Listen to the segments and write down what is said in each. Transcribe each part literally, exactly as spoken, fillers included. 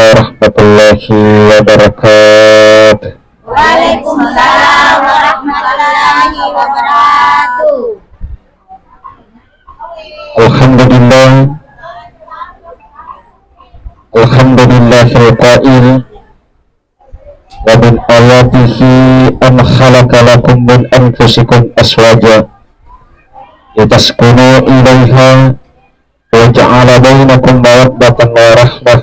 warahmatullahi wabarakatuh. Waalaikumsalam warahmatullahi wabarakatuh. Alhamdulillah. Alhamdulillahil qail, wa min ayatihi an khalaqa lakum min anfusikum azwaja litaskunu ilaiha wa ja'ala bainakum mawaddatan wa rahmah,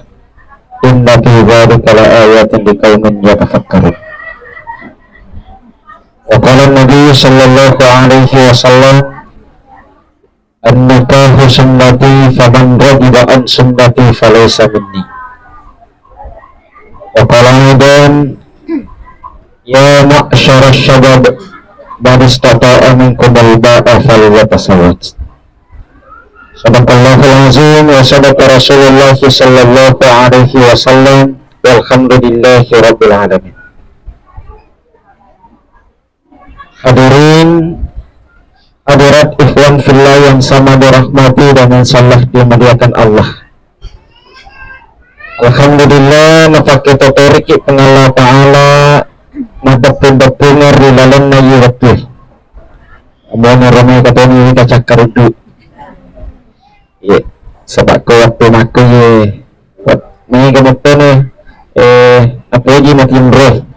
inna fi dzalika la ayatin liqaumin yatafakkarun. Wa qala Nabi sallallahu alaihi wasallam, "An-nikahu sunnati, faman raghiba an sunnati falaysa minni." Wa qala aidan, "Ya ma'syara syabab, man istata'a minkumul ba'a falyatazawwaj." Sadaqallahul azim wa sadaqa Rasulullah sallallahu alaihi wasallam, walhamdulillahi rabbil alamin. Hadirin, hadirat, ikhwan fillah yang sama dirahmati dan yang sangat dimuliakan Allah. Alhamdulillah, napakketotoriki Puang Allah Ta'ala maddeppung-deppungeng ri lalenna iye wettue. Amona ramai katoni kacakkaruddu. Iye, sabakko wettu makko iye, mega mettone, eh, napoji matinro.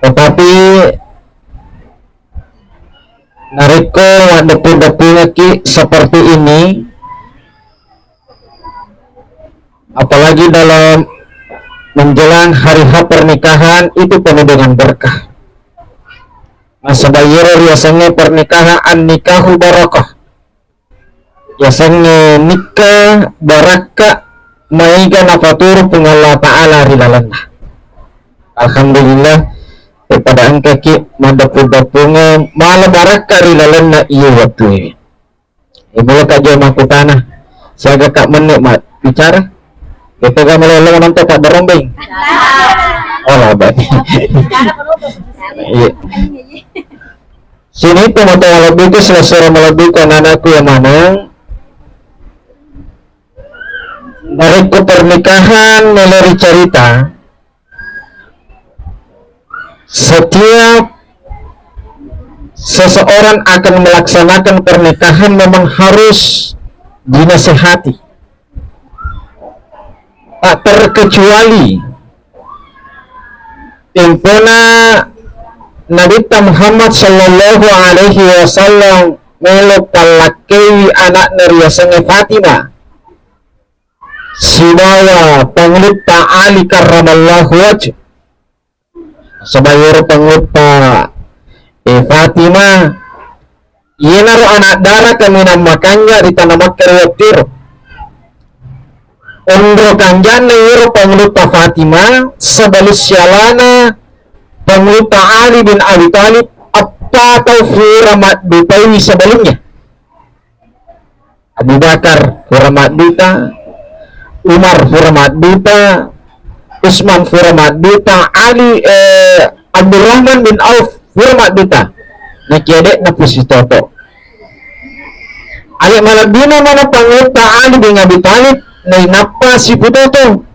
Tetapi narekko maddeppung-deppungekki seperti ini, apalagi dalam menjelang hari H pernikahan, itu penuh dengan berkah. Nasaba iyaro riasengnge pernikahan, an-nikahu barakah. Yasengnge nikka barakka maega nafaturu Puang Allah Ta'ala ri lalenna. Alhamdulillah, eh, pada engkaki maddeppung-deppungeng mala barakka ri lalenna iye wettue. Eh, mulaka jo makkutana, siaga ka menne ma bicara? Itu ga malolo nonton Pak Berombeng? Oh, abadi. Iya. Sini tu mata malebbiku, selesai malebbiku anak-anakku yang mana. Narekko pernikahan, melori cerita, setiap seseorang akan melaksanakan pernikahan memang harus dinasehati. Tak terkecuali tempona Nabitta Muhammad sallallahu alaihi wasallam melo pallakkei anakna riasengnge Fatimah sibawa Pangulutta Ali karramallahu wajh. Saba iyaro Pangulutta, eh, Fatimah, iyanaro anak dara kaminang makanja ri tana Makkah ri wettiro. Onro kanjana iyaro Pangulutta Fatimah sebelum sialana Pangulutta Ali bin Abi Thalib, eppa tau fura maddutaiwi sebelumnya. Abu Bakar fura madduta, Umar fura madduta, Utsman fura madduta, Ali, eh, Abdurrahman bin Auf fura madduta. Nakiya de'na pusitoto. Ale malebbina mana Pangulutta Ali bin Abi Thalib nainappa siputoto.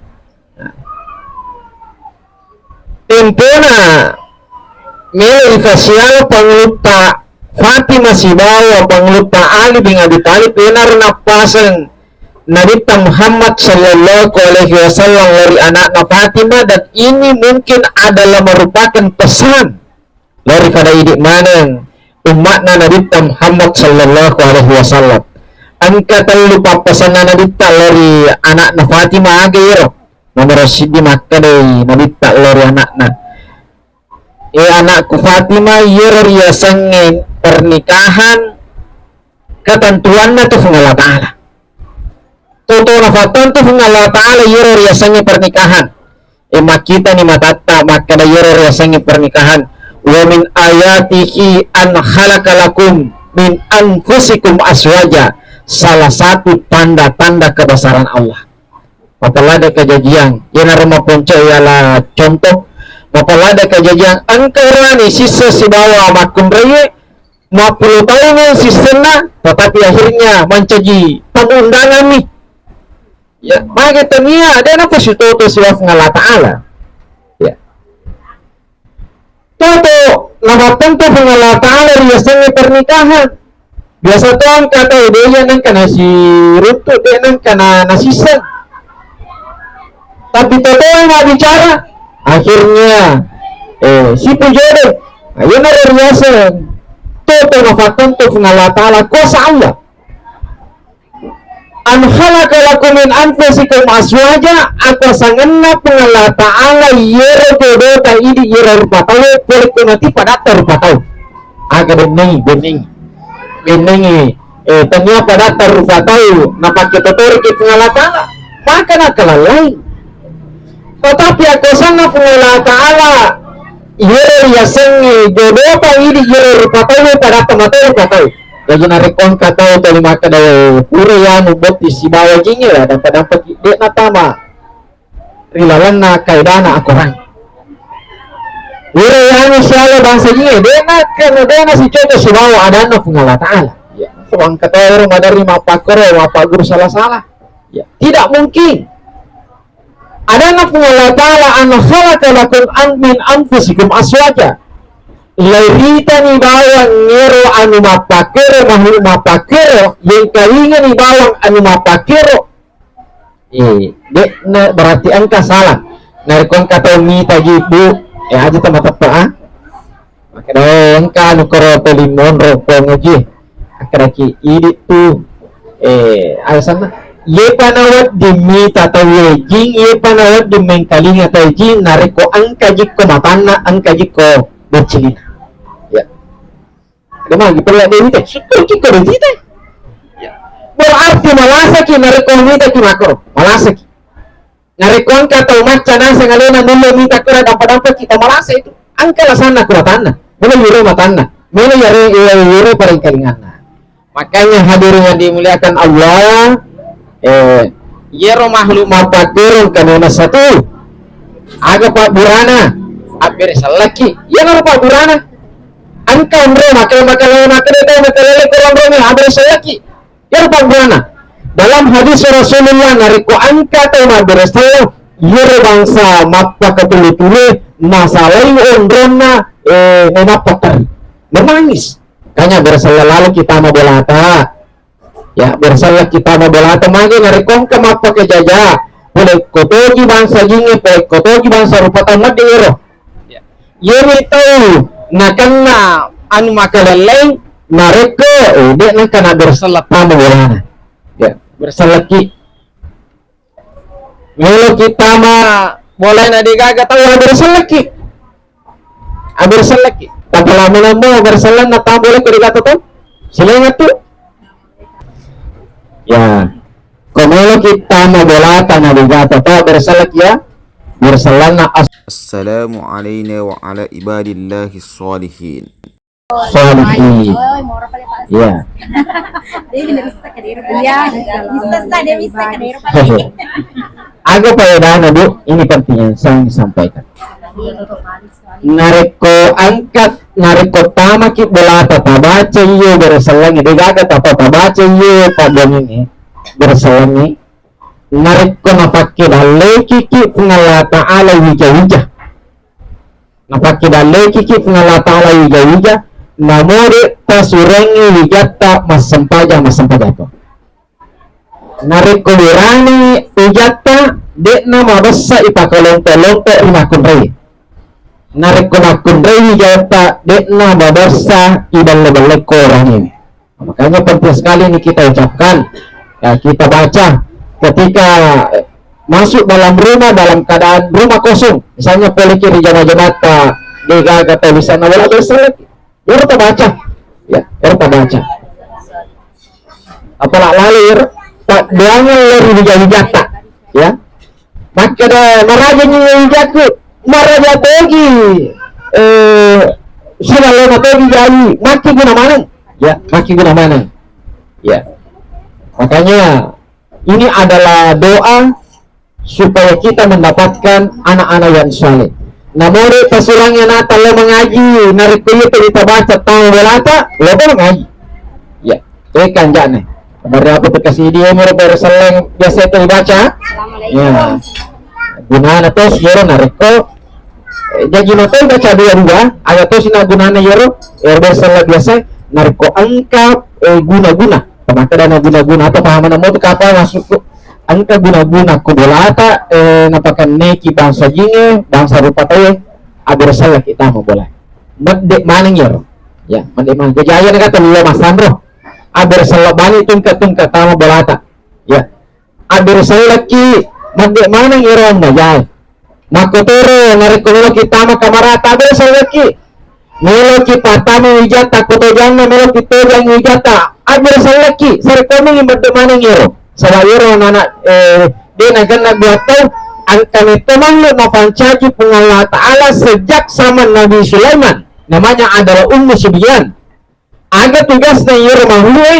Tempona melo ifasiala Pangulutta Fatimah sibawa Pangulutta Ali bin Abi Thalib, iyanaro nappaseng Nabitta Muhammad sallallahu alaihi wasallam lori anakna Fatimah, dan ini mungkin adalah merupakan pesan lori pada idi maneng ummatna Nabitta Muhammad sallallahu alaihi wasallam. Engka tellu pappasanna Nabitta lori anakna Fatimah, aga iyaro? Nomoro siddi makkedai Nabitta lao ri anakna, "E anakku Fatimah, iyaro riasengnge pernikahan ketentuanna tu Puang Allah Ta'ala. Totona fattantu Puang Allah Ta'ala iyaro riasengnge pernikahan." E makkitani matatta makkeda iyaro riasengnge pernikahan, "Wa min ayatihi an khalaqa lakum min anfusikum azwaja." Salah satu tanda-tanda kebesaran Allah. Mapalada kajajiang, iyanaro maponco iala contoh, mapalada kajajiang engka urani sisse sibawa makkunraie, mappulo taungeng sissenna, tetapi akhirnya mancaji tamu undangan nih. Ya, magi tania, de' napasitoto sibawa Puang Allah Ta'ala. Ya. Toto, namattentu Puang Allah Ta'ala riasengnge pernikahan. Biasa to engka tau de' iya nengka nasiruntu, de' nengka na-, nasisseng. Tapi toto mabbicara, akhirnya, eh, sipu jodoh. Ayo naro riaseng. Toto nafattentu Puang Allah Ta'ala, kuasa Allah. Am khalaqa lakum min anfusikum azwaja, akuasangenna Puang Allah Ta'ala iyero jodota idi iyero rupa tau, pole ko mati padatta rupa tau. Aga bennengi, bennengi. Bennengi, eh, tania padatta rupa tau, napake totoriki Puang Allah Ta'ala. Maka nakalallai. Tetapi akuasanna Puang Allah Ta'ala, iyero riasengnge jodota idi iyero rupa tau, padatta mate rupa tau. Jaji narekko engka tau tuli makkeda, "Pura yanu botting sibawa jingnge," ya, dampa-dampaki, de' natama ri lalenna kaedana akorang. Pura yanu siala bangsa jingnge, de' na-, karena de' nasicoco sibawa adanna Puang Allah Ta'ala. Ya, engka tau ero maderri mappakkoro, mappagguru sala-sala. Ya, tidak mungkin. Adanna Puang Allah Ta'ala, "Am khalaqa lakum an-, min anfusikum azwaja." Lairitani bawang ero anu mappakkero, makhluk mappakkero, yengkalingani bawang anu mappakkero. Eh, de' na, berarti engka salah. Narekko engka tau mita ji, Bu, eh, aja tama teppe, ah. Makkeda, "Oh, engka anu koro toli monro pongoji." Akkedaki, "Idi tu, eh, alasanna, yepa nawedding mita tau jing, yepa nawedding mengkalinga tau jing, narekko engka jikko matanna, engka jikko boccinina." Ya. Ada magi pella de' mita, syukur jikko de' mita. Ya. Berarti malasaki narekko mita ki makoro, malasaki. Narekko engka tau macca naseng alena nulle mita kura dampa-dampa kita malasa itu. Engka lasanna kuratanna. Melo yuro matanna. Melo yare, yuro parengkalinganna. Makanya hadirin yang dimuliakan Allah, eh, yero makhluk mappakkoro engka nona satu. Aga pabburana? Abbere sellaki. Yero pabburana. Engka onro makkeda, makkeda, makkeda, makkeda, korang onro, abbere sellaki. Iyaro pabburana. Dalam hadis Rasulullah, narekko engka tau mabbere selleng, iyaro bangsa mappakatule-tule, nasalai onronna, eh, nainappa terri. Menangis. Makanya berselleng lalo kita mabolata. Ya, berselleng kita mabolata. Magi narekko engka mappakejaja, pole ko togi bangsa jingnge, pole ko togi bangsa rupa tau, medde ero. Ya. Yemi tau nakenna anu makalelleng, narekko, eh, de' nengka na berselleng tama bolana. Ya, bersellekki. Melo kita ma bolana de' gaga tau, ya bersellekki. Ah, bersellekki. Tapala menemmo berselleng na tama boleh ko de' gaga tau. Silenga tu. Ya. Ko melo kita ma bolata na de' gaga tau, bersellekki ya. Bersellenna as- Assalamu alaina wa ala ibadillahi sholihin. Sholihin. Iya. Iya, bisa, bisa, dia bisa, Aga faedana, Bu? Ini penting yang saya ingin sampaikan. Narekko angkat, narekko tamaki bolata, tabaca iyo beresellangi, degaga tapa tabaca iyo pabbongingi beresellangi. Narekko napakke dallekiki Puang Allah Ta'ala wija-wija. Napakke dallekiki Puang Allah Ta'ala wija-wija, namode tasurengi wijatta massempajang, massempajang to. Narekko burani wijatta, de'na mabessa ipakalonto-lonto ri makkunrai. Narekko makkunrai wijatta, de'na mabessa ibelle-bellekko uraniwi. Makanya penting sekali ini kita ucapkan, ya, kita baca ketika masuk dalam rumah dalam keadaan rumah kosong, misalnya poliki ri jama-jamatta, degaga tau lisanna wala beresellang, iyaro tabaca, ya, iyaro tabaca. Apalagi lalu iyaro, paddoangeng lao ri wija-wijatta, ya. Makkeda, "Maraja ni wijaku, maraja togi, eh, silalona togi jai, maki guna maneng." Ya, maki guna maneng. Ya. Makanya, ini adalah doa supaya kita mendapatkan anak-anak yang saleh. Namode tasurangi anata lao mangaji, narekko iya tuli tabaca tau bolata, lao mangaji. Ya, to kanjana. Berapa tu kasih dia mero berselleng biasa itu dibaca? Ya. Gunana tos yero narekko, eh, jaji mato baca dua-dua, aga tosi na gunana yero, eh, berselleng biasa, narekko engka, eh, guna-guna. Maka dana guna-guna atau paham na mau tu kapal masuk tu engka guna-guna ko bolata, eh, napakenneki bangsa jinge, bangsa rupa tau, agar salah kita mau bola. Medde maneng yero. Ya, medde maneng. Kejayaan kata lu masanro. Agar salah bani tungka-tungka tama bolata. Ya. Abbere sellekki, madde maneng ero annajae. Makkotoro narekko meloki tama kamarata, abbere sellekki. Meloki pattama wijatta ko tojanna, meloki tojang wijatta, abbere sellekki, sarekkomengngi madde maneng ero. Saba ero nana, eh, de nagenna dua tau, engka metto makhluk napancaji Puang Allah Ta'ala sejak zaman Nabi Sulaiman, namanya adalah Ummu Sibyan. Aga tugasna iyaro makhluk e?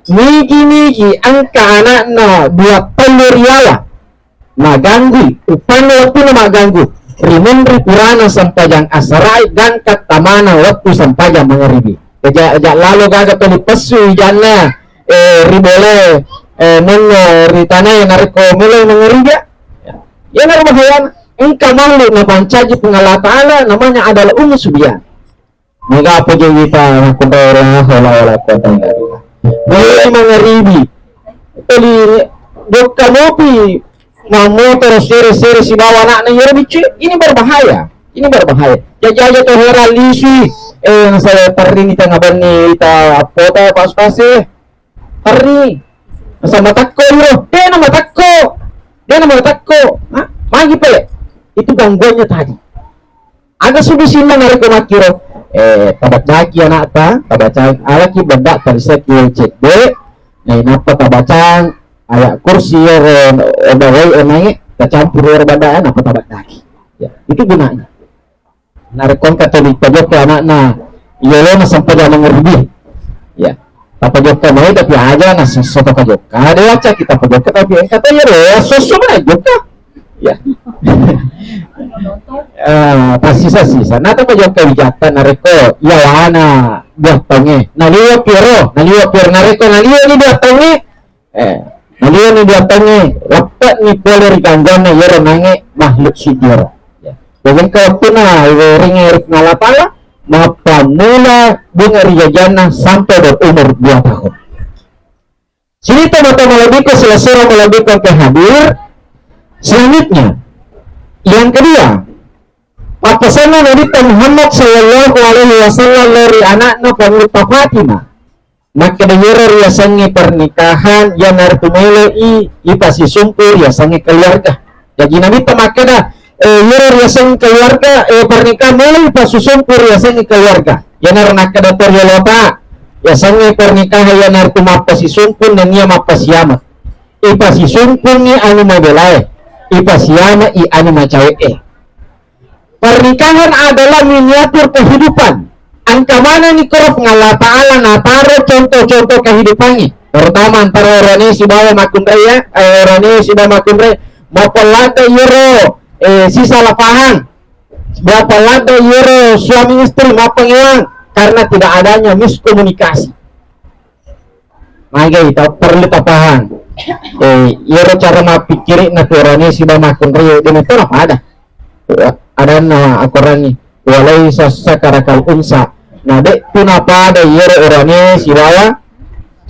Nigi-nigi engka anakna dua tellu riawa. Maganggui, uppanna wettunna magganggu. Rimunri purana sempajang asarae gangka tamana wettu sempajang mangaribi. Eja, eja lalo gaga tuli pessu ijanna, eh, ribole, eh, nonno ritanae narekko mulai mangaribi. Iyanaro bahayana. Engka makhluk napancaji Puang Allah Ta'ala namanya adalah Ummu Sibyan. Mega apa je wita makkunrai la haula wala quwata illa billah. Mulai mangaribi. Tuli jokka mopi mammotoro sere-sere sibawa anakna yero biccu. Ini berbahaya. Ini berbahaya. Jaji aja to heran lisui. Eh, yang saya perri ni tengah benni ta apota pas-pase. Perri. Masa matakko iro. Dena matakko. Dena matakko. Hah? Magi pe. Itu gangguannya tadi. Aga solusinna narekko makkiro, eh, tabaddaki anakta, tabaca alaki bedda tarisaki cedde, eh, nappa tabacang ayat kursi ero, oba wai onae, tacampur ero badda, nappa tabaddaki. Ya, itu gunanya. Narekko engka tuli pajokka anakna, iyolona sempajang mangaribi. Ya. Tapajokka mai tapi aja na sesso tapajokka. Ada aja kita pajokka tapi engka to iyaro, ya, sesso mana jokka. Ya. Eh, pasisa-sisa. Nata pajokka wijatta narekko yawana dua tonge. Naliwa piro, naliwa piro narekko naliwa ni dua tonge. Eh, naliwa ni dua tonge, leppe ni pole ri gangguanna yero nange makhluk sidiro. Ya. Jadi engka wattuna iweringe ri Allah Ta'ala, mappammula bunga ri jajanna sampai berumur dua tahun. Sini teman-teman lebih ke selesai lebih ke hadir. Selanjutnya, yang kedua, pappasenna Nabi Muhammad sallallahu alaihi wasallam lori anakna Fatimah. Makkeda yero riasengnge pernikahan, iyanaritu meloi ipasisumpu riasengnge keluarga. Jaji Nabitta makkeda, eh, yero riasengnge keluarga, eh, pernikahan meloi ipasisumpu riasengnge keluarga. Iyanaro nakkeda to riolota, riasengnge pernikahan iyanaritu mappasisumpu nennia mappasiama. Ipasisumpungngi anu mabelae, ipasiama i anu macawe'e. Pernikahan adalah miniatur kehidupan. Engka manenni koro Puang Allah Ta'ala nataro contoh-contoh kehidupannya, terutama antara orane sibawa makkunrai, eh, orane sibawa makkunrai, mappallatta iyero, eh, sisala pahang, mappallatta iyero suami istri mappangewang karena tidak adanya miskomunikasi. Magai ta perlu tapahang. Eh, iyaro cara mappikkiri'na tu orane siba makkunrai de metto napada. Adanna akorangngi, walaisa sakarakal unsa. Na de tu napada iyaro orane sibawa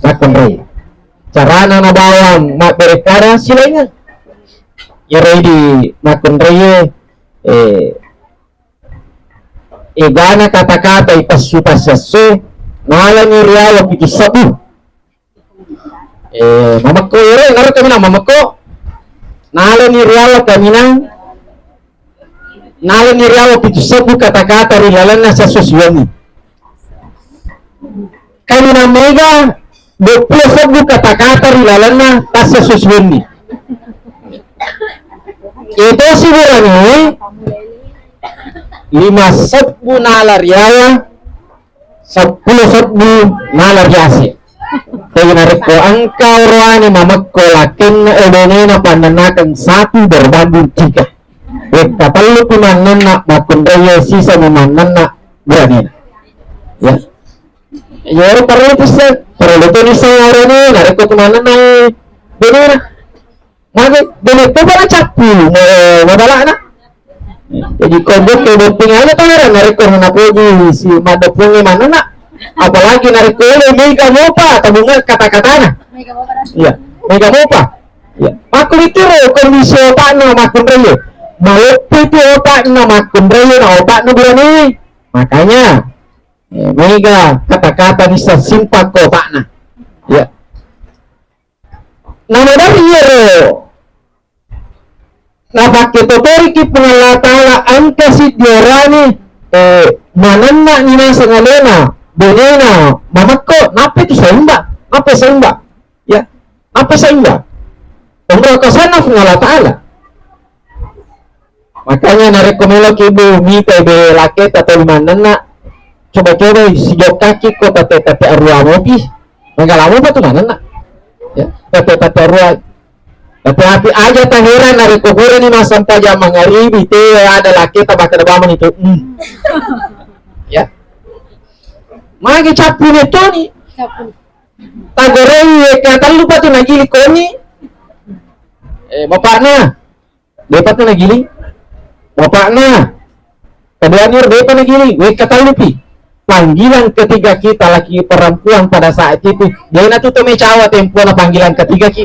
makkunrai. Carana nabawa mabbere kada silaingeng. Iyaro idi makkunrai, eh, egana kata-kata ipassu-passu esso, nalani riawa pitu sebbu. Eh, mamekko ero, ero kaminang mamekko. Nalani riawa kaminang, nalani riawa pitu sebbu kata-kata ri lalenna sesso siwenni. Kaminang mega duappulo sebbu kata-kata ri lalenna tassesso siwenni. Ito siburani lima sebbu nala riawa, seppulo sebbu nala riase. Jadi narekko engka oroane mamekko lakenna, eh, benena pannennakeng satu berbanding tiga. Wekka tellu pi mannenna makkunraie sisa mi mannenna buranena. Ya. Iyaro parellu pisseng. Parellu to nisseng orane, narekko tu manenna, eh, benena. Magi, bene to bala cappu, mo-, modalana. Jadi, ko botting, botting aja to, narekko napoji si maddeppungeng manenna. Apalagi narekko ele mega mopa, tabunga kata-katana. Iya, mega mopa. Iya. Makkumitu ro kondisi otakna makkunraie. Maloppo tu otakna makkunraie na otakna burane. Makanya, eh, mega kata-kata bisa simpan ke otakna. Iya. Namaderri iyaro napakketotoriki Puang Allah Ta'ala engka siddi orane, eh, manenna ni naseng alena, benena mamekko, nappa tu saimba, nappa saimba, ya, nappa saimba. Onro kasanna Puang Allah Ta'ala. Makanya narekko meloki ibu mita be laketa toli manenna, coba-coba sijokkaki ko tate-tate arua mopi. Mangala mopa tu manenna. Ya, tate-tate arua. Tapi api aja taheran narekko purani massempajang mangaribi te ada laketa bakada bamani tu. Hmm. Ya. Magi cappu metoni. Tagorei katellu pa tu nagili koni. Eh, bapakna. Depa tu nagiling. Bapakna. Keduanya depa nagiling. Wekka tellupi. Panggilan ketiga kita laki perempuan pada saat itu, dena tu to mecawa tempona panggilan ketiga ki.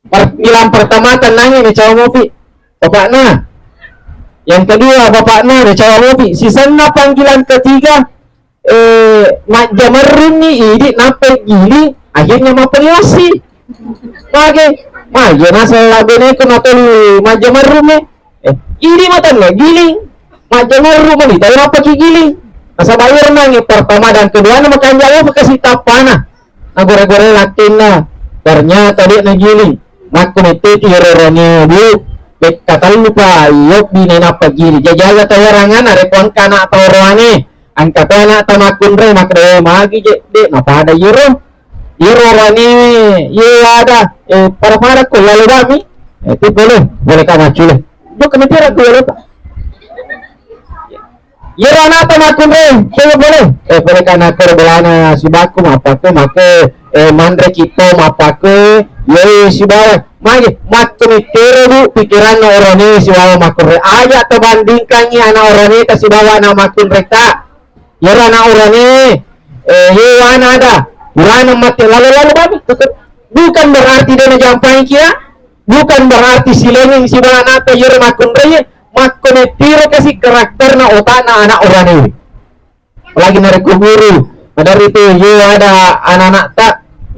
Panggilan pertama tenangi mecawa mopi. Bapakna. Yang kedua, bapakna mecawa mopi. Sisenna panggilan ketiga, eh, majjamerrunni idi nappa giling, akhirnya mappelosi. Mage, mage nasaba beneku natolu majjamerrunni. Eh, idi matanna giling, majjamerru mani, tapi nappa ki giling. Nasaba iyaro nangi pertama dan kedua na makanja apa kasi tappana. Nagore-gore lattinna, ternyata de nagiling. Makko metteti ero rone bu, bekka tellu pa, yobbi ne nappa giling. Jajaga tawarangana, reko engka anak tau roane. Engka to anakta makkunrai, makkeda, "Eh, magi je, Dek?" Napada iyaro. Iyaro orane, iye ada, eh, pada-pada ko lalo bami. Eh, ti pole, pole ka maccule. Jokka mitira ko lalo ta. Iyaro anakta makkunrai, coba pole. Eh, pole ka nakko bolana sibaku, mappakku, makku, eh, manre kito, mappakku, iye sibawa. Magi, makko mitiro, Bu, pikiranna orane sibawa makkunrai. Aja to bandingkangi anak orane ta sibawa anak makkunrai ta. Iyaro ana urane, eh, hewana ada, urane mate lalo-lalo babi. Bukan berarti de najampai kia, bukan berarti silengeng sibawa anakta iyaro makkunraie, makko mettiro kasi karakterna otakna anak urane. Apalagi narekko guru, maderri tu, ye ada anak-anakta,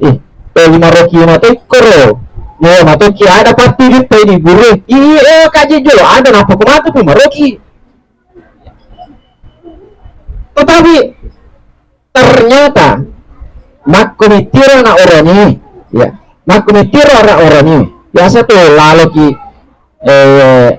eh, eh, maroki mato ikkoro, ye matoki ada patti ditta ini guru, iya, eh, kaji jolo, ada napa ko matu pi maroki. Tetapi ternyata makkumittiro anak orani, ya, makkumittiro anak orani. Biasa tu laloki, eh,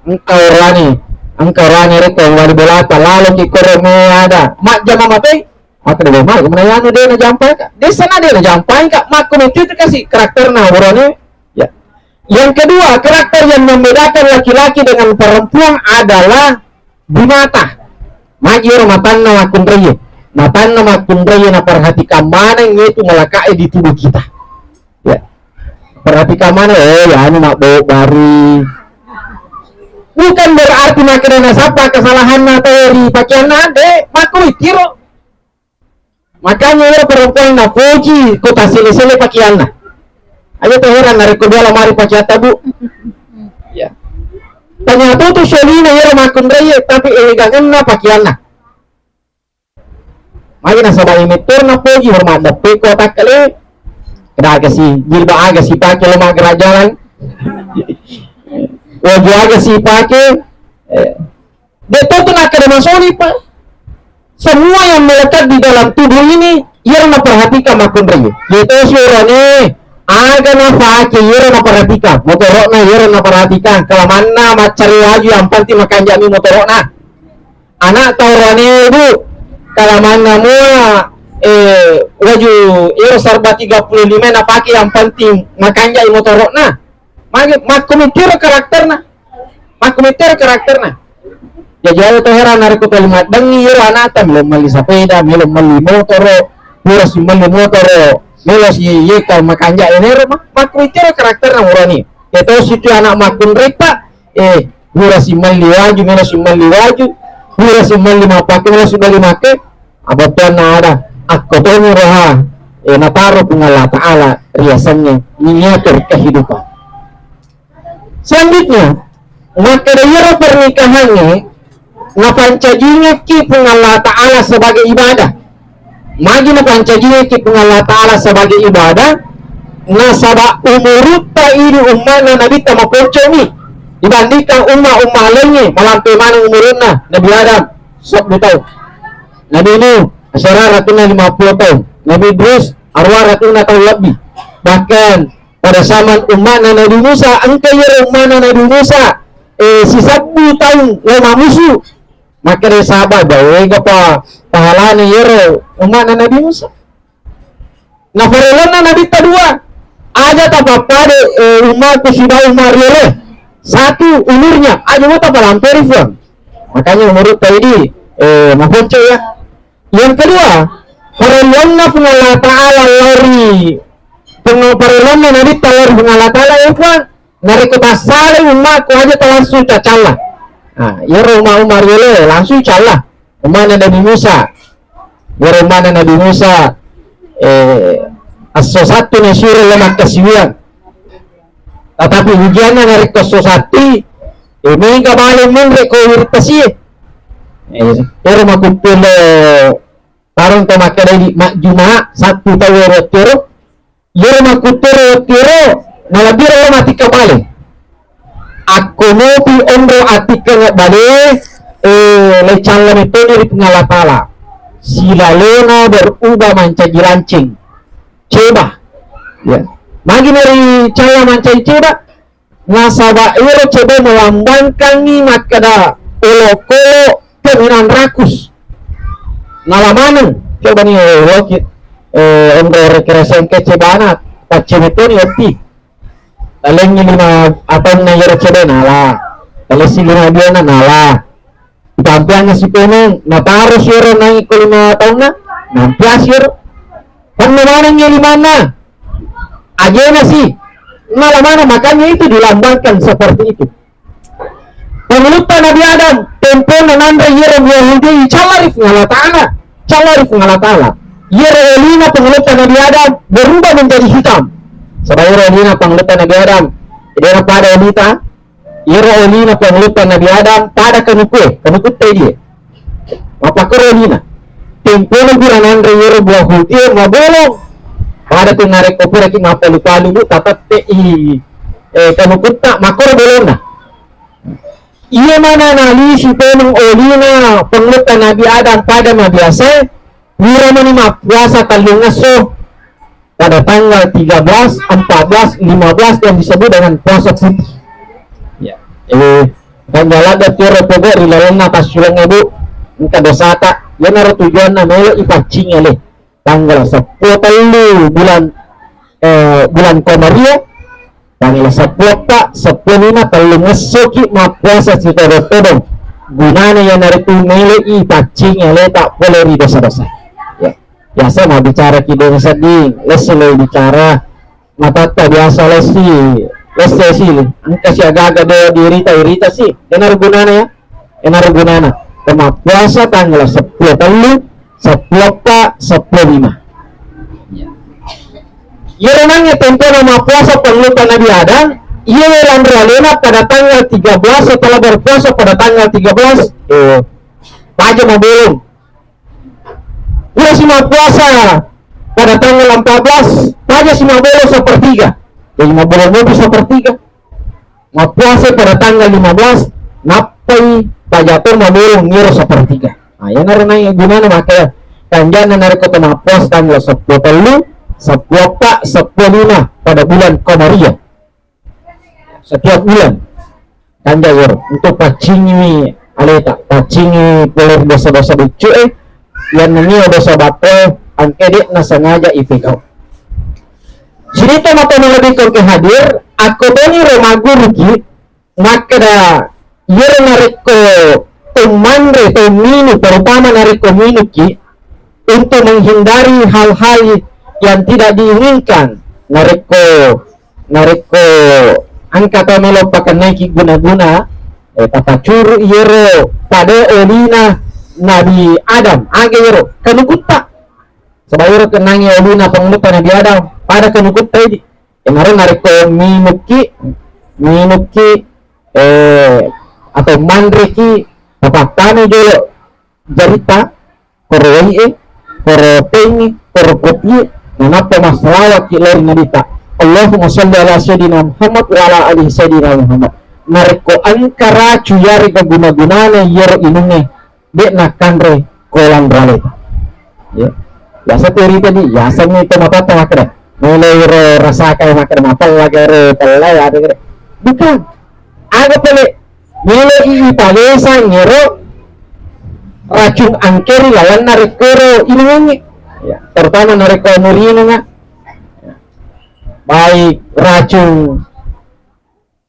engka orani, engka orani rekko wali bolata, laloki koro me ada, majjama matoi, makkeda, "Mai, menayanu de najampai ka." Desa na de najampai ka, makkumittiro kasi karakterna orani. Ya. Yang kedua, karakter yang membedakan laki-laki dengan perempuan adalah di mata. Magi ero matanna makkunraie. Matanna makkunraie naperhatikan maneng itu melekat di tubuh kita. Ya. Perhatikan mana, oh, ya, anu, mabbo bari. Bukan berarti makkeda nasappa kesalahanna atau ri pakeanna, de, makkumittiro. Makanya ero perempuan napoji ko tasele-sele pakeanna. Aja to heran narekko dua lamari pakeatta, Bu. Ya. Tanya tu tu solina ero makkunraie, tapi elegangenna pakeanna. Magi nasaba mettor napoji, hormat deppe ko takkale. Keda aga si, jilbab aga si pake lo maggera jalan. Waju aga si pake. Eh, De'to tu nakkeda masoli, Pak. Semua yang melekat di dalam tubuh ini, iyaro naperhatikan makkunrai. De'to siorone, aga nafake iyaro naperhatikan. Motoro'na iyaro naperhatikan. Kalamanna maccari waju, yang penting makanja'mi motoro'na. Anak taurane, Bu, kalamanna mua, eh, waju iyaro Sarba tiga puluh lima napake, yang penting makanja'i motoro'na. Magi, makkumittiro karakterna. Makkumittiro karakterna. Jaji aja to heran narekko tuli maddengngi iyaro anakta, melo melli sepeda, melo melli motoro, pura si melli motoro, melo si yeka makanja enero, ma-, makkuitiro karakterna urani. Keto situ anak makkunreppa, eh, pura si melli waju, melo si melli waju, pura si melli mappake, melo si melli make, abottuanna ada, akko toni roha, eh, nataro Puang Allah Ta'ala riasengnge mengatur kehidupan. Selanjutnya, makkeda iyaro pernikahangnge napancajingekki Puang Allah Ta'ala sebagai ibadah. Magi napancajingekki Puang Allah Ta'ala sebagai ibadah? Nasaba umurutta idi ummana Nabitta maponcomi dibandingkan umma-umma laingnge, malampe maneng umurunna Nabi Adam, sebbu taung. Nabi Nuh, asera ratunna lima puluh taung. Nabi Idris, arwa ratunna taung lebbi. Bahkan pada zaman ummana Nabi Musa, engka iyaro ummana Nabi Musa, eh, sisebbu taung lao mamusu. Makkeda saba, jaega pa pahalana iyaro ummana Nabi Musa. Nafarellonna Nabitta dua, aja tapappada, eh, ummaku sibawa umma riolo. Satu umurnya, aja mo tapalamperi Puang. Makanya umurutta idi, eh, maponco ya. Yang kedua, parelluanna Puang Allah Ta'ala lao ri, peng-, parelluanna Nabitta lao ri Puang Allah Ta'ala, eh, Puang, narekko tassalai ummaku aja talangsung cacalla. Nah, iyaro umma-umma riolo langsung calla. Ummana Nabi Musa. Iyaro ummana Nabi Musa, eh, esso sattu nasuro lao makkasiwiang. Tatapi ujianna narekko esso sattui, eh, mega bale menre ko wiritasie. Eh, ero makkuttulo tarung to makkeda idi majjuma sattu tau ero tiro. Iyaro makkuttoro wettiro, nalabbiro lo matikka bale. Akko mopi onro atikkeng bale, eh, lecallani toni ri Puang Allah Ta'ala. Silalona berubah mancaji lanceng. Coba. Ya. Magi nari calla mancaji coba? Nasaba ero cebe melambangkangngi makkeda olokolo kemenangan rakus. Nala maneng, coba ni, eh, loki, eh, onro rekreasi engka cebana, paccini toni otti. Talengngi lima ataunna iyaro cebe nala. Talessi lima duana nala. Itampiangngi si peneng, nataro si ero naik ko lima taunna, nampiasi ero. Penno manengngi limanna, ajena si, nala maneng, makanya itu dilambangkan seperti itu. Pangulutta Nabi Adam, tempona nanre iyero buah hudi, calla ri Puang Allah Ta'ala, calla ri Puang Allah Ta'ala. Iyero olina pangulutta Nabi Adam berubah menjadi hitam. Saba iyero olina pangulutta Nabi Adam, dena pada olita, Iyaro olina pangulutta Nabi Adam pada kanukue, kanukutta idi. Mappakkoro olina. Tempona gura nanre iyaro buah hutie mabolong. Pada tu narekko puraki mappalu-palu bu, tatette i, eh, kanukutta, makkoro bolonna. Iya mana nalisi peneng olina pangulutta Nabi Adam pada mabiasa, pura mani mappuasa tellungesso. Pada tanggal tiga belas, empat belas, lima belas yang disebut dengan puasa putih. Ya. Eh, tanggal ada tioro pogo ri lalenna tassulengnge, Bu. Engka dosata. Iyanaro tujuanna melo ipaccingi ale. Tanggal seppulo tellu bulan, eh, bulan Komariah, tanggal seppulo eppa, seppulo lima, tellungessoki mappuasa sitodong-todong. Gunana iyanaritu melo ipaccingi aleta pole ri dosa-dosa. Ya. Biasa mabbicara ki dong sedding, lessi lo bicara matatta biasa lessi, lessi si, engka si agaga do dirita irita si, enaro gunana ya, enaro gunana. Pemappuasa tanggal seppulo tellu, seppulo eppa, seppulo lima. Iyaro nangnge tempona mappuasa pangulutta Nabi Adam, iya lanre alena pada tanggal tiga belas setelah berpuasa pada tanggal tiga belas, eh, paja mabolong. Pura si mappuasa pada tanggal empat belas, paja si mabbolo sepertiga. Jadi mabbolo mopi sepertiga. Mappuasa pada tanggal lima belas, nappai paja to mabbolo ngiro sepertiga. Nah, iyanaro nai gunana makanya kanjana narekko to mappuasa tanggal seppulo tellu, seppulo eppa, seppulo lima pada bulan Komariah. Setiap bulan. Kanja iyaro, untuk paccingiwi aleta, paccingiwi pole ri dosa-dosa beccu e, yang nennia dosa battoe, angke de'na sengaja ipegau. Sini to mata lebih ke hadir, akko toni ro magguruki, makkeda, iyaro narekko to manre, to minung, terutama narekko minungki, untuk menghindari hal-hal yang tidak diinginkan. Narekko, narekko engka tau melo pakennaiki guna-guna, eh, tapacuru iyero pada olina Nabi Adam, aga iyero kanukutta. Saba iyero kennangi olina pangulutta Nabi Adam, pada kanukutta idi. Enaro narekko minukki, minukki, eh, atau manreki, tapattana jolo jarita, koro wai'e, koro tenge, koro kopie, nanappa massalawakki lao ri Nabitta. Allahumma shalli ala Sayyidina Muhammad wa ala ali Sayyidina Muhammad. Narekko engka racu yarega guna-gunana iyaro inungnge, de' nakkanre kolang raleta. Ya. Biasa tu ri tadi, biasa mi to matatta makkeda, mulai ro rasakai makkeda, mapella gare pella ya, ada gare. Bukan. Aga pale, melo i ipalesa ngero racung angke ri lalenna rekkoro inungnge. Ya, terutama narekko murinunga. Ya. Baik racung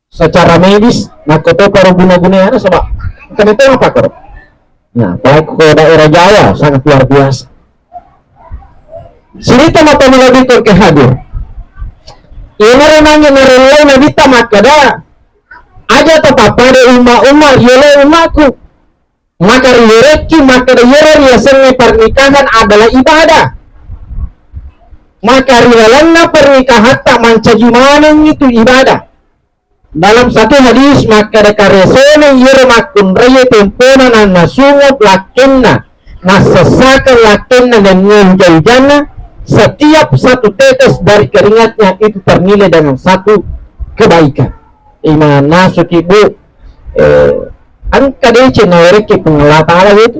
secara medis, nakko to paro guna-gunana, saba engka meto apa koro. Nah, apalagi ko daerah Jawa sangat luar biasa. Sirita mata malebbi ke hadir. Iyanaro nangi narellai Nabitta makkeda, aja tapappada umma-umma, yolo ummaku. Maka riwerekki makkeda iyaro riasengnge pernikahan adalah ibadah. Maka ri lalenna pernikahatta mancaji maneng itu ibadah. Dalam satu hadis makkeda karesona iyaro makkunraie tempona nannasungo lakkenna, nassessakeng lakkenna nennia uja-ujanna, setiap satu tetes dari keringatnya itu ternilai dengan satu kebaikan. Imanna suki bu, eh, engka deceng nawerekki Puang Allah Ta'ala itu.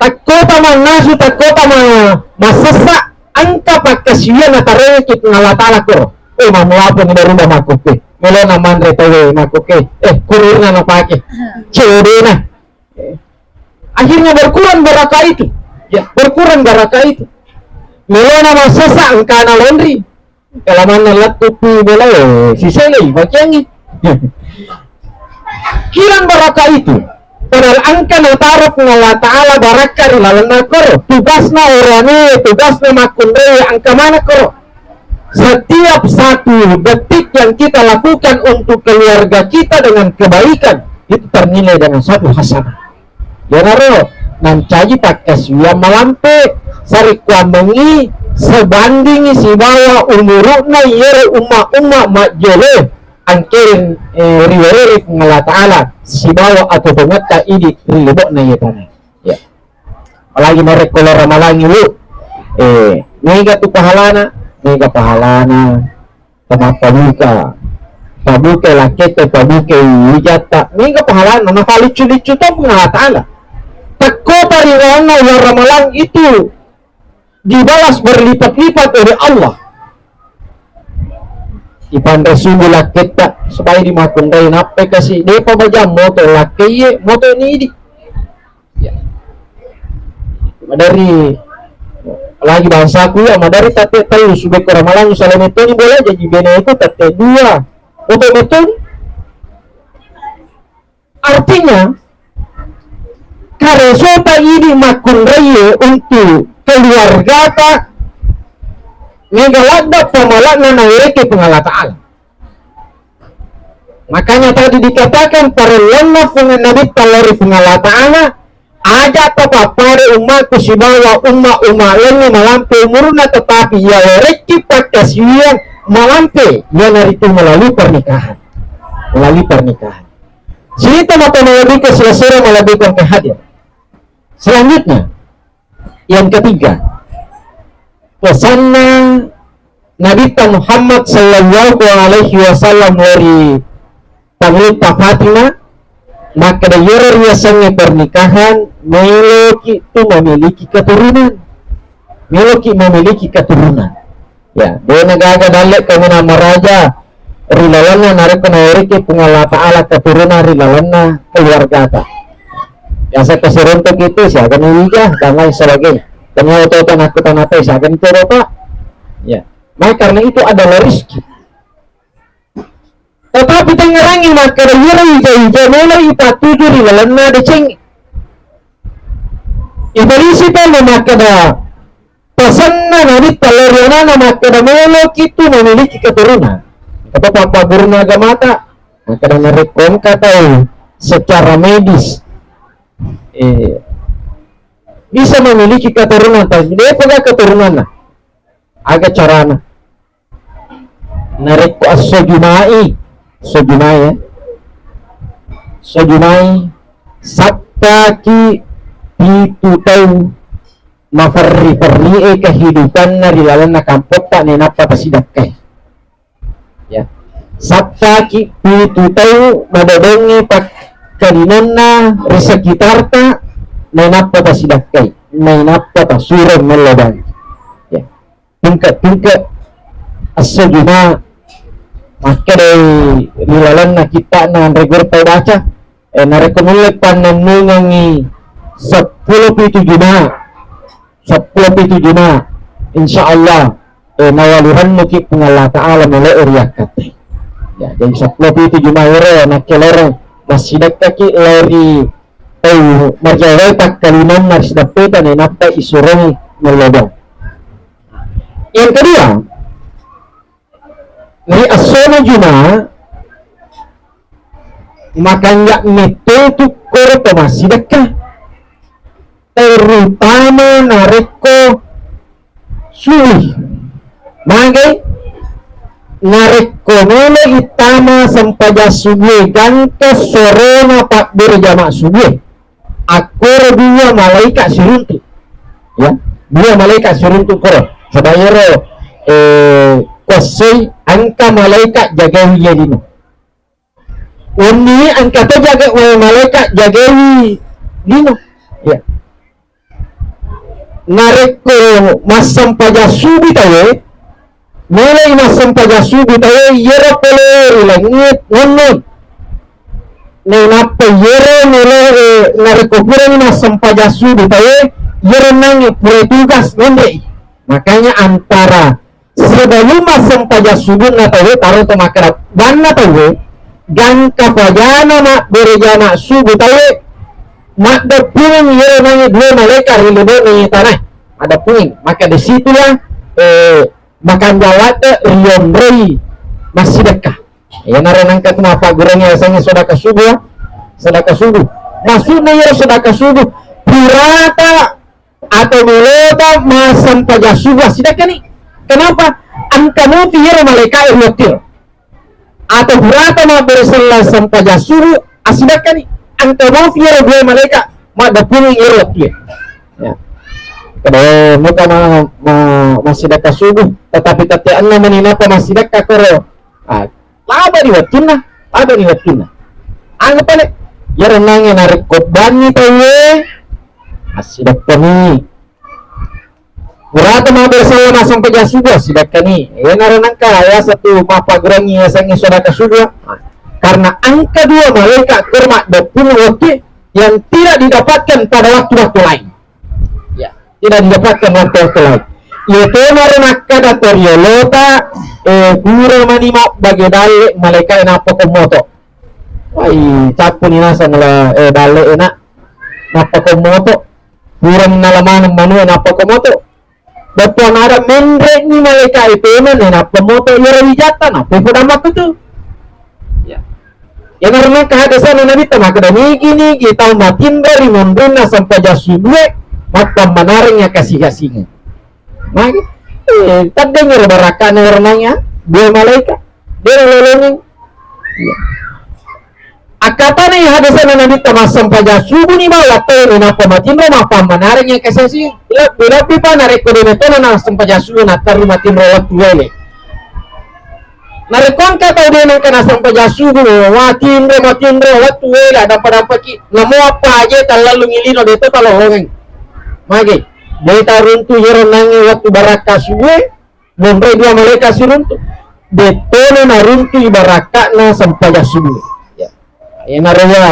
Takkota mannasu, takkota ma-, massessa, engka pakkasiwiang natarengekki Puang Allah Ta'ala koro. Eh, mammulapuni baruba makkukke. Melona manre tauwe makkukke. Eh, kurirna napake. Cedena. Eh. Akhirnya berkurang barakah itu. Ya, berkurang barakah itu. Melona massessa engkana laundry. Kalamanna lettupi bolae, siselei, pakeangngi. Kiran barakah itu. Padahal engka nataro Puang Allah Ta'ala barakka ri lalenna koro. Tugasna orane, tugasna makkunrai engka mana koro. Setiap satu detik yang kita lakukan untuk keluarga kita dengan kebaikan, itu ternilai dengan satu hasanah. Iyanaro nancaji pakkasiwiang malampe, sarekkuammengngi sebandingi sibawa umuru'na iyaro umma-umma majjolo angkering, eh, riwereri Puang Allah Ta'ala sibawa atotongetta idi ri lebo'na iye tana. Ya. Apalagi narekko lao ramalangi, Bu, eh, mega tu pahalana, mega pahalana. Temappabuka, pabuka lakketta, pabuka wijatta, mega pahalana, nafaliccu-liccu to Puang Allah Ta'ala. Takkota ri lalenna uleng Ramalang itu dibalas berlipat-lipat oleh Allah. Ipanre subu lakketta, supaya dimakkunrai nappai kasi, depa bajang moto lakkaiye, moto nidi. Ya. Madari lagi bangsaku ya, madari tatte tellu subekko ramalang salai metoni bola, jaji beneku tatte dua. Oto metoni. Artinya, karesota idi makkunraie untuk keluargata mega ladda pamalakna nawereke Puang Allah Ta'ala. Makanya tadi dikatakan parellanna Puang Nabitta lao ri Puang Allah Ta'ala, aja tapappada ummaku sibawa umma-umma laingnge malampe umurna, tetapi iya werekki pakkasiwiang malampe, iyanaritu melalui pernikahan. Melalui pernikahan. Sirita mata malebbi ke selesai malebbi ke hadir. Selanjutnya, yang ketiga, pesanna Nabitta Muhammad sallallahu alaihi wasallam lao ri pangulutta Fatimah, makkeda, iyaro riasengnge pernikahan, meloki tu memiliki keturunan. Meloki memiliki keturunan. Ya, dena gaga dalle kaminang maraja ri lalenna narekko nawerekki Puang Allah Ta'ala keturunan ri lalenna keluargata. Biasa keseruntuk itu siaga ni wija dan lain sebagainya. Tania oto-oto nakku tanatai siaga ni to bapak. Ya, maka karena itu adalah rezeki. Tetapi tengngerangngi makkeda iyaro ija-ija melo ipattuju ri lalenna deceng. Iblisi pale makkeda, pasenna Nabitta lao ri anana makkeda, meloki tu memiliki keturunan. Kata papa guruna agamata, makkeda narekko engka tau secara medis, eh, bisa memiliki keturunan, tapi depa ga keturunanna. Aga carana? Narekko esso Juma'i, esso Juma'i, ya. Esso Juma'i, sappaki pitu tau maferri-ferrie kehidupanna ri lalenna kampotta nainappa tasidakkai. Ya. Sappaki pitu tau madodongnge pakkalinonna ri sekitarta nainappa tasidakkai, nainappa tasuro mello bangi. Ya. Tingka-tingka esso Juma, makkedai ri lalenna kitta'na Anre Guru Tau Baca, eh, narekko nulle pannennungengngi seppulo pitu Juma, seppulo pitu Juma, insya Allah, eh, nawalirennuki Puang Allah Ta'ala melo riakkatte. Ya, jadi seppulo pitu Juma ero nakkeloreng massidekkaki lao ri tau marjawai pakkalinonna ri sidappeta nainappa isurongi mellodong. Yang kedua, ri essona Juma, makanja metto tu koro to massidekka, terutama narekko subuh. Magai narekko melo ittama sempajang subuh gangka sorona pabbere jama subuh. Akkoro dua malaikat siruntu. Ya, dua malaikat siruntu koro. Sebab ero, eh, kossoi engka malaikat jagai lino. Wenni engka to jaga, eh, malaikat jagai lino. Ya. Narekko massempajang subuh tawe, Mulai massempajang subuh taue, iyaro pole ri langit ngonnoi. Nainappa iyaro melo, eh, narekko purani massempajang subuh taue, iyaro nangnge pura tugas menre. Makanya antara sebelum massempajang subuh na taue, taro to makkeda banna taue, gangka fajana mabbere jama subuh taue, maddeppungeng iyaro nangnge dua malaikat ri lebo'na tanae. Maddeppungeng. Maka di situlah, eh, makanja ladde rionroi massidekka. Iyanaro nengka tu mappagguruangngi yasengnge sedekah subuh, ya. Sedekah subuh. Maksudna iyaro sedekah subuh, purata atau melota massempajang subuh assidekkani. Kenapa? Engka mopi iyaro malaika'e ri wettuero. Atau purata mabbere selleng sempajang subuh assidekkani. Engka mopi iyaro dua malaika maddeppungeng iyaro wettue. Ya. Kada muka ma, ma, massidekka subuh, tetapi tette anna mani napa massidekka koro. Ah, laba di wettunna, laba di wettunna. Anggap pale, iyaro nangnge narekko banni tauwe, assidekkani. Purata mabbere selleng massempajang subuh, assidekkani. Iyanaro nengka yaseng tu mappagguruangngi yasengnge sedekah subuh. Karena engka dua malaikat koro maddeppungeng wettu yang tidak didapatkan pada waktu-waktu lain. Ya, tidak didapatkan waktu-waktu lain. Iyatonaro nakkada toriolota, eh, pura mani mabbage dalle malaika'e nappa ko moto. Wai, cappuni naseng la, eh, dalle enak. Nappa ko moto. Purani nala maneng manue nappa ko moto. Bettuanna ada menre'ni malaika'e pemeng, nappa moto iyaro wijatta, nappa ipodammakku tu. Ya. Iyanaro nengka hadesana Nabitta makkeda, nigi-nigi tau matinro ri monrinna sempajang subuhe, mappammanareng ya kasih-kasihnya. Magi, eh, taddengngi ro barakka'na ero nangya, dua malaika. Dena lolongeng. Iya. Akkatana iya hadesana Nabitta massempajang subuh ni bawang tau, nappa matinro mappammanareng iya kasesi. Lebbi-lebbi pa narekko dena tona nassempajang subuh natterru matinro wettu wele. Narekko engka tau dena engka nassempajang subuh, matinro, matinro wettu wele, adampa-dampaki, namo appa aje tallallungi lino de to talolongeng. Magi, de taruntu iyaro nangnge wettu barakka subuh, monroi dua malaika siruntu. Dettona naruntu ibarakka'na sempajang subuh. Ya. Iyanaro iya.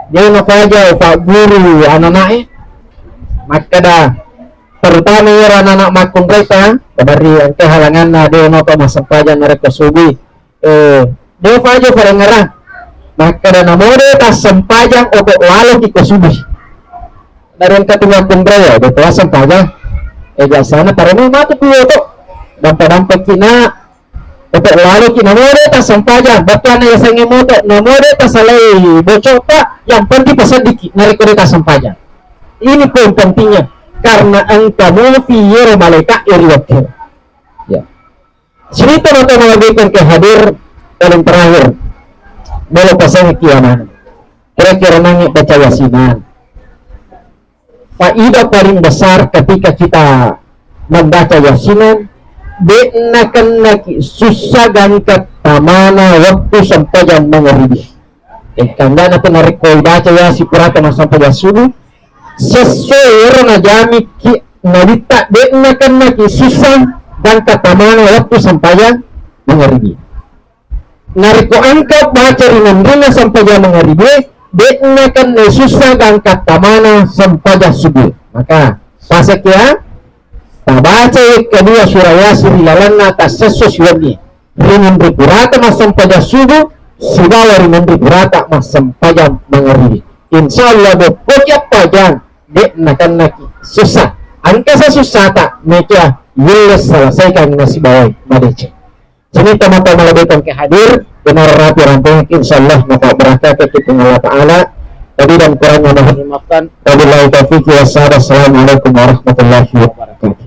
Dia nafaja Pak Guru anana'e. Makkeda, terutama iyaro anana makkunraita, kabari engka halanganna de napa massempajang narekko subuh. Eh, de faja parengngerang. Makkeda namode tassempajang oko laloki ko subuh. Dari engka tu makkunrai ya, de' to sempajang. Eh, biasana parani matu ku oto. Dampa-dampa kina oto lalo kina mode ta sempajang. Bettuanna yasengnge moto, na mode ta salai bocok ta, yang penting paseddiki, narekko de' ta sempajang. Ini poin pentingnya, karena engka mufi yero malaika iri wakil. Ya. Cerita mata malabikeng ke hadir paling terakhir. Melo pasang kiaman. Kira-kira nangis baca yasinan. Faidah paling besar ketika kita membaca yasinan, de'na kennaki susah gangka tamana waktu sempajang mangaribi. Eh, kandana tu narekko ibaca yasi purata massempajang subuh, sesso ero najamiki nabitta de'na kennaki susah gangka tamana waktu sempajang mangaribi. Narekko engka baca ri nanrena sempajang mangaribi, de'na kenna susah gangka tamana sempajang subuh. Maka, pasakkia, tabaca kedua surah Yasin ri lalenna tassesso siwenni. Ri nanre purata massempajang subuh, sibawa ri nanre purata massempajang mangaribi. Insya Allah, bokkoki appajang, de'na kennaki susah. Engka sa susah ta, mekia yulle selesaikan nasibawai madeceng. Sini teman-teman lebih ke hadir, benar rapi rampung, insya Allah maka berkah ke Puang Allah Ta'ala. Tadi dan kurangnya mohon dimaafkan. Wabillahi taufiq wa hidayah. Assalamualaikum warahmatullahi wabarakatuh.